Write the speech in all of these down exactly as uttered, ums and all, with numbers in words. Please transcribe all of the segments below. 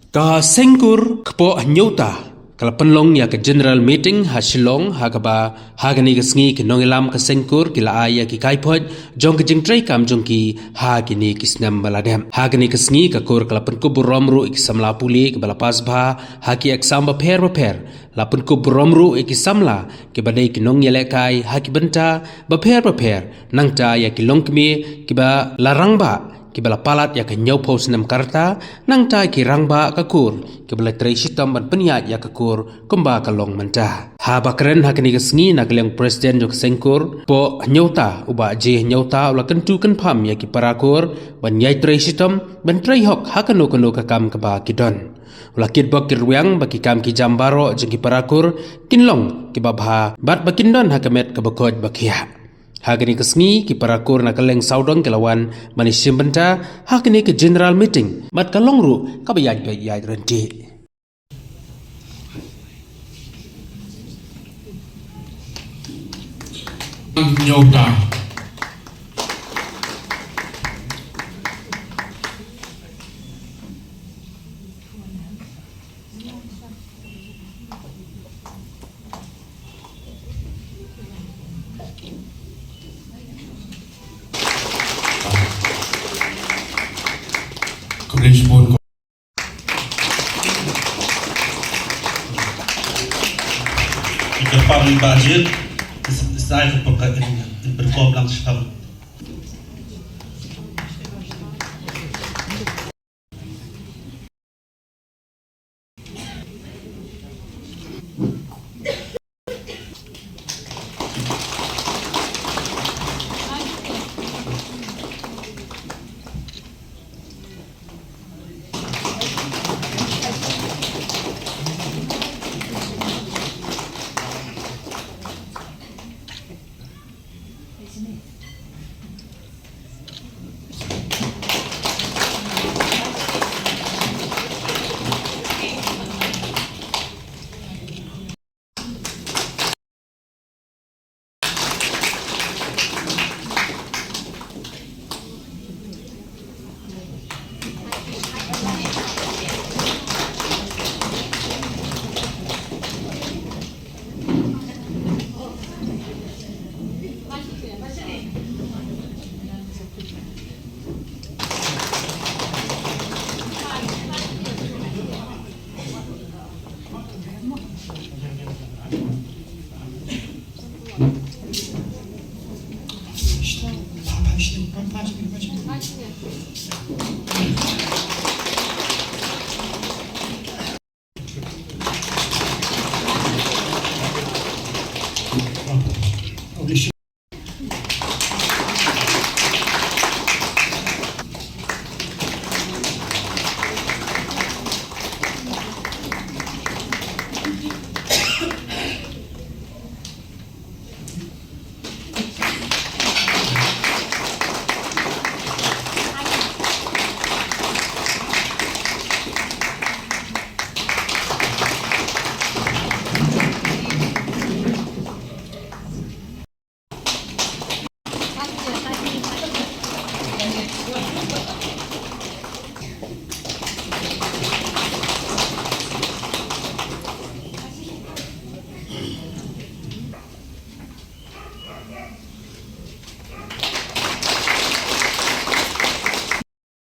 Ka Seng Kur kpoh Hynñiewta ka la pynlong ïa ka General Meeting ha Shillong, ha kaba ha kane ka sngi ki nongïalam ka Seng Kur ki la ai ïa ki kaiphod jong ka jingtrei kam jong ki ha kine ki snem ba la dep. Ha kane ka sngi ka Kur ka la pynkup burom ruh ïa ki samla pule kiba la pass bha ha ki exam bapher bapher. La pynkup burom ruh ïa ki samla kiba dei ki nongïalehkai ha ki bynta bapher bapher, nangta ïa ki longkmie kiba la rangbah, kiba la palat ïa ka hynñiewphew snem ka rta, nangta ki rangbah ka Kur kiba la trei shitom ban pynïaid ïa ka Kur kumba ka long mynta. Haba kren ha kane ka sngi na ka liang u President jong ka Seng Kur kpoh Hynñiewta, u Bah J Hynñiewta, u la kyntu kynpham ïa ki para Kur ban ïai trei shitom, ban trei hok ha kano kano ka kam kaba ki don. U la kitbok kitrwiang ba ki kam ki jam baroh jong ki para Kur kin long kiba bha bad ba kin don ha ka met kaba koit ba khiah. Ha kane ka sngi ki para Kur na ka liang sawdong ki la wan ban ïashim bynta ha kane ka General Meeting bad ka long ruh kaba ïaid beit ïaid ryntih. Hynñiewta. Khublei shibun. Ïa ka pam ba jit, sa ïa ka pyrkhat in, in pynkom lang shaphang.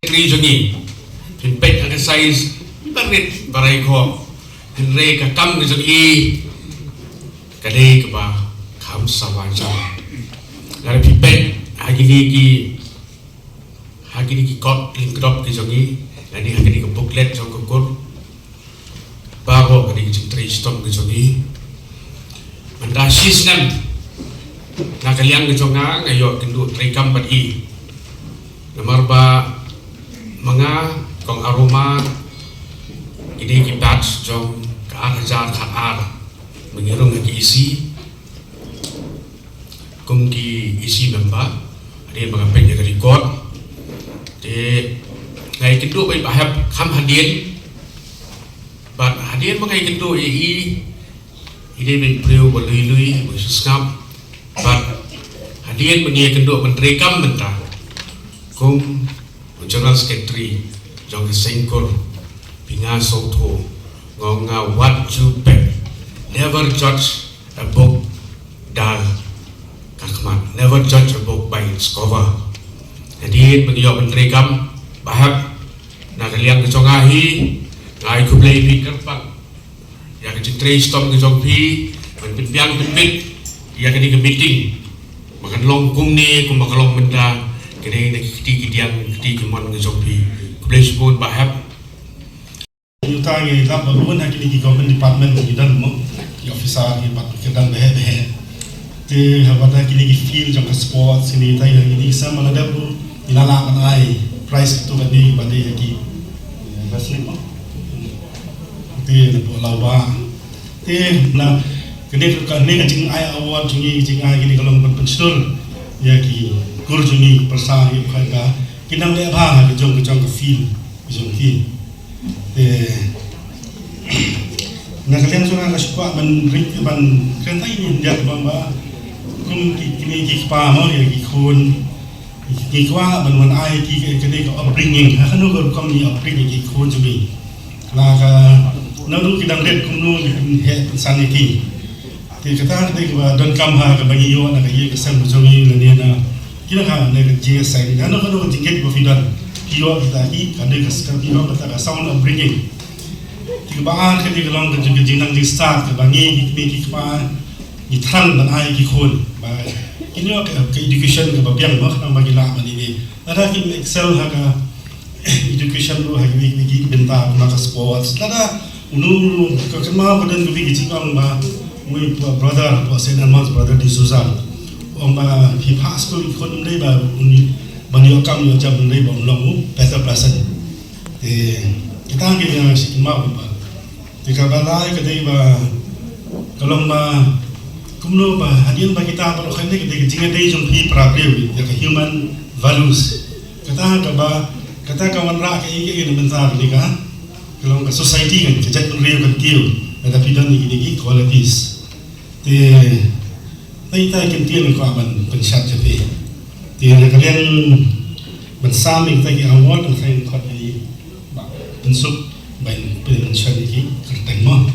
Secretary jong ngi, phin peit ha ka size, ba rit ba rai khop, hynrei ka kam ka jong i ka dei kaba kham sawa jam. Lada phi peit ha kine ki, ha kine ki kot lyngkdop ki jong i, lane ha kine ki booklet jong ka kur, baroh ka dei ka jingtrei shitom ka jong i. Mynta shi snem na ka liang ka jong nga, nga ïoh kynduh treikam bad i. Namar ba ma nga, Kong Aroma, ki dei ki batch jong ka ar hajar khat ar, ba ngi rung ha ki E C kum ki E C member. Hadien ba nga peit ïa ka record, te nga ïakynduh beit ba hep kham hadien. Bad hadien ba nga ïakynduh ïa i, i dei beit briew ba lui lui, ba sngap. Bad hadien ba ngi ïakynduh ban treikam mynta kum u General Secretary jong ka Seng Kur, Phi nga sngewthuh, nga ong nga wat ju peit. Never judge a book da ka khmat. Never judge a book by its cover. Hadien ba ngi ïoh ban treikam ba hep, na ka liang ka jong nga hi, nga ai khublei phi kyrpang ïa ka jingtrei shitom ka jong phi ban pynbiang pynbit ïa kane ka meeting ba kan long kumne kumba ka long mynta, kane na ki kti ki diang, ki kti ki mon ka jong phi. Khublei shibun ba hep. Ngi ta ngi lap ba bun ha kine ki government department ngi don mo, ki officer ngi pat ki don ba heh ba heh. Te haba da kine ki field jong ka sports kine ta ïa kine ki sama la dep bu ïa la la ban ai prize tu ka dei ba dei ïa ki. Ba slim mo. Te na bu la ba. Te na kane ka, kane ka jingai award jong ngi, jingai kine ka long ban pynshlur ïa ki kur jong ngi, pyrsa ngi, pyrsa ka ki nang leh bha ha ka jong ka jong ka field ka jong ki. Te na ka liang jong nga nga shu kwah ban ring ban kren tai ni dia ba ba kum ki kine ki kpa mo ïa ki khun, ki kwah ban wan ai ki ka, ka, ka upbringing. Ha kano ka rukom ngi upbring ïa ki khun jong ngi. La ka na ruh ki dang rit kumno ngi pynheh pynsan ïa ki. Te kata ka dei kaba donkam ha kaba ngi ïoh na ka ïing ka sem ka jong ngi lane na kine ka ne ka jingïaseng. Kano kano ka jingngeit ba phi don, phi ïoh kita ki, ka dei ka, ka phi ïoh kata ka sound upbringing. Te kaba ar ka dei ka long ka jing, ka jingnang jingstad kaba ngi ki kmie ki kpa ngi thrang ban ai ki khun ba kin ïoh ka, ka education kaba biang ba khnang ba ki lah ban ine. Lada kim excel ha ka education ruh ha kiwei kiwei ki bynta kumba ka sports. Lada uno uno ka kynmaw ka don kawei ka jingong ba uwei u brother, u Saint Edmund's brother D'Souza. Ong ba phi phah skul ki khun ym dei ba un, ban ïoh kam ïoh jam, ym dei ba un long u better person. Te kita ki nga shi kynmaw ba Te kaba lai ka dei ba ka long ba kumno ba hadien ba kita baroh kane ka dei ka jingïadei jong phi para briew ïa ka human values. Kata kaba kata ka wanrah ka ïing ka ïing na bynta kane ka ka long ka society kan ka jaitbynriew kan kiew lada phi don ïa kine ki qualities. Te Tang ita i kyntien ko ban pynshad ja phi. Te na ka liang ban sam ita ki award, ita i khot ïa i Bah Pynsuk ban pynshad ïa ki kyrteng mo.